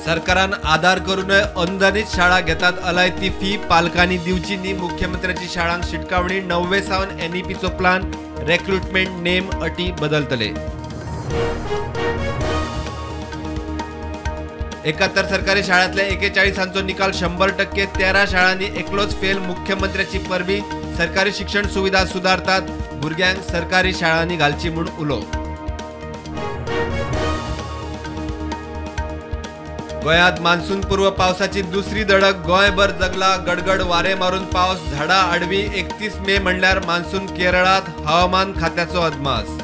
सरकारान आदार करूनय अनुदानीत शाळा घेतात अलाय ती फी पालकांनी दिवची न्ही, मुख्यमंत्र्याची शाळांक शिटकावणी। 9वे सावन एनईपीचो प्लान, रेक्रुटमेंट नेम अटी बदलतले। 71 सरकारी शाळांतल्या 41 निकाल 100%, 13 शाळांनी एकलोच फेल, मुख्यमंत्र्याची परबी। सरकारी शिक्षण सुविधा सुधारतात, भुरग्यांक सरकारी शाळांनी घालची म्हूण उलो। गोंयांत मान्सून पूर्व पावसाची दुसरी दडक, गोंयभर जगला गडगड वारे मारून पावस, झाडां आडवी। 31 मे म्हणल्यार मान्सून केरळात, हवामान खात्याचो अदमास।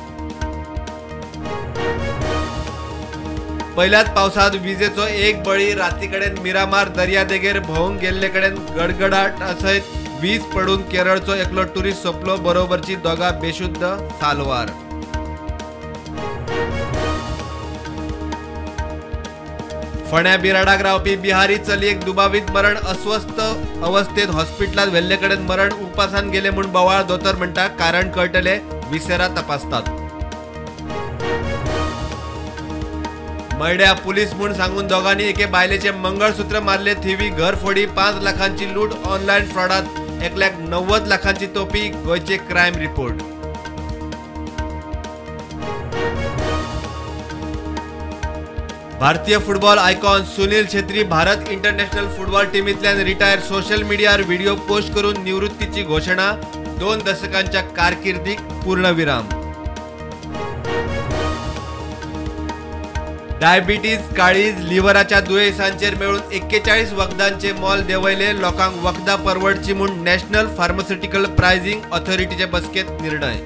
पहिल्याच पावसात विजेचो एक बळी, रातीकडेन मिरामार दर्यादेगेर भोवंक गेल्ले कडेन गडगडाट सयत वीज पडून केरळचो एकलो टुरिस्ट सोंपलो, बरोबरची दोगां बेशुद्ध सालवार। फोंड्या बिराडाक रावपी बिहारी चलयेक दुबावीत मरण, अस्वस्थ अवस्थेत हॉस्पिटलांत व्हेल्ले कडेन मरण, उपासान गेले म्हूण बोवाळ, दोतोर म्हणटा कारण कळटले, विसेरा तपासतात। मयड्या पुलीस म्हूण सांगून दोगांनी एके बायलेचे मंगळसूत्र मारले, थिवी घरफोडी, 5 लाखांची लूट, ऑनलायन फ्रॉडात एकल्याक 90 लाखांची तोपी, गोंयचे क्रायम रिपोर्ट। भारतीय football icon Sunil Chhetri Bharat international football टीमींतल्यान retire, social मीडियार व्हिडिओ पोस्ट करून निवृत्तीची घोशणा, 2 दशकांच्या कारकिर्दीक पूर्णविराम। डायबिटीज, काळीज, लिव्हराच्या दुयेंसांचेर मेळून 41 वखदांचे मोल देंवयले, लोकांक वखदां परवडची म्हूण नॅशनल फार्मास्युटिकल प्रायसिंग ऑथॉरिटीचे बसकेंत निर्णय।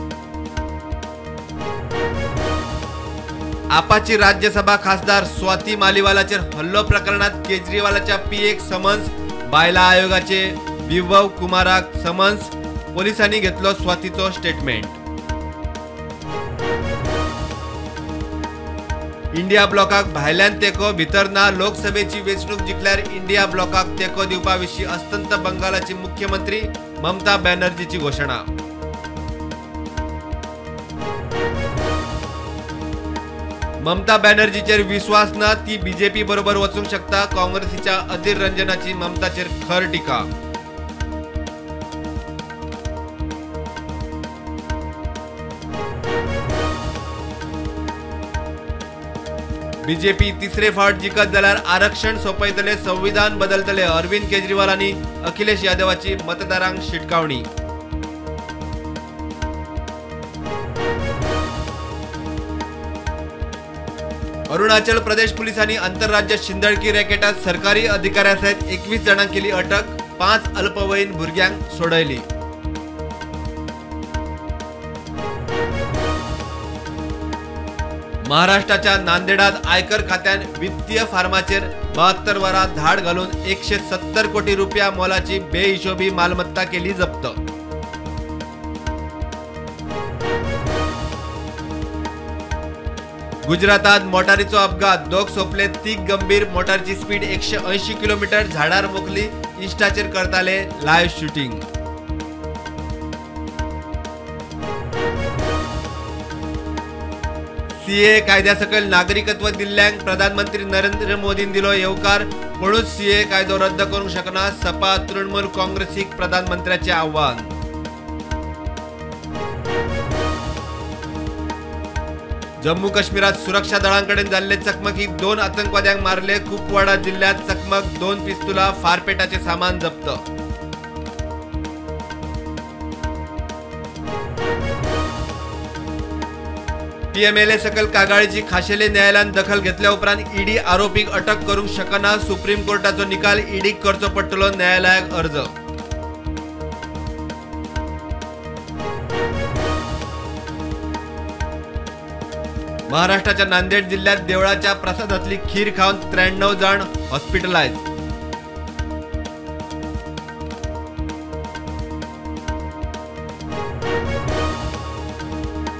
आपाची राज्यसभा खासदार स्वाती मालिवालाचेर हल्लो प्रकरणात केजरीवालाच्या पीएक समन्स, बायला आयोगाचे विभव कुमाराक समन्स, पोलिसांनी घेतलो स्वातीचो स्टेटमेंट। इंडिया ब्लॉकाक भायल्यान तेंको, भितर ना, लोकसभेची वेंचणूक जिखल्यार इंडिया ब्लॉकाक तेंको दिवपा विशीं अस्तंत बंगालाची मुख्यमंत्री ममता बॅनर्जीची घोशणा। ममता बॅनर्जीचेर विश्वास ना, ती बीजेपी बरोबर वचूंक शकता, काँग्रेसीच्या अधीर रंजनाची ममताचेर खर टीका। बीजेपी तिसरे फावट जिखत जाल्यार आरक्षण सोंपयतले, संविधान बदलतले, अरविंद केजरीवाल आनी अखिलेश यादवाची मतदारांक शिटकावणी। अरुणाचल प्रदेश पुलिसांनी आंतरराज्य शिंदळकी रॅकेटात सरकारी अधिकाऱ्या सयत 21 जाणांक केली अटक, 5 अल्पवयीन भुरग्यांक सोडयली। महाराष्ट्राच्या नांदेडात आयकर खात्यान वित्तीय फार्माचेर 72 वरां धाड घालून 170 कोटी रुपया मोलाची बेहिशोबी मालमत्ता केली जप्त। गुजरातात मोटारीचो अपघात, दोग सोंपले, 3 गंभीर, मोटारीची स्पीड 180 किलोमीटर, झाडार मोखली, इन्स्टाचेर करताले लायव्ह शूटिंग। सीए कायद्या सकयल नागरिकत्व दिल्ल्यांक प्रधानमंत्री नरेंद्र मोदीन दिलो येवकार, कोणूच सीए कायदो रद्द करूंक शकना, सपा तृणमूल काँग्रेसीक प्रधानमंत्र्याचें आव्हान। जम्मू काश्मीरात सुरक्षा दळांकडेन जाल्ले चकमकीत 2 आतंकवाद्यांक मारले, कुपवाडा जिल्ह्यात चकमक, 2 पिस्तुलां, फारपेटाचे सामान जप्त। पीएमएलए सकल कागाळीची खाशेले न्यायालयान दखल घेतल्या उपरांत ईडी आरोपीक अटक करूंक शकना, सुप्रीम कोर्टाचो निकाल ईडीक करचो पडटलो, न्यायालयाक अर्ज। महाराष्ट्राच्या नांदेड जिल्ह्यात देवळाच्या प्रसादातली खीर खावन 93 जाण हॉस्पिटलायज।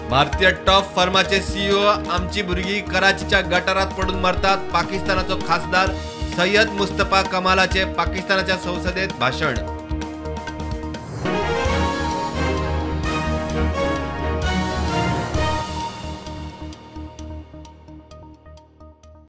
भारतीय टॉप फर्माचे सीईओ आमची भुरगीं कराचीच्या गटारात पडून मरतात, पाकिस्तानाचो खासदार सय्यद मुस्तफा कमालाचे पाकिस्तानाच्या संसदेत भाशण।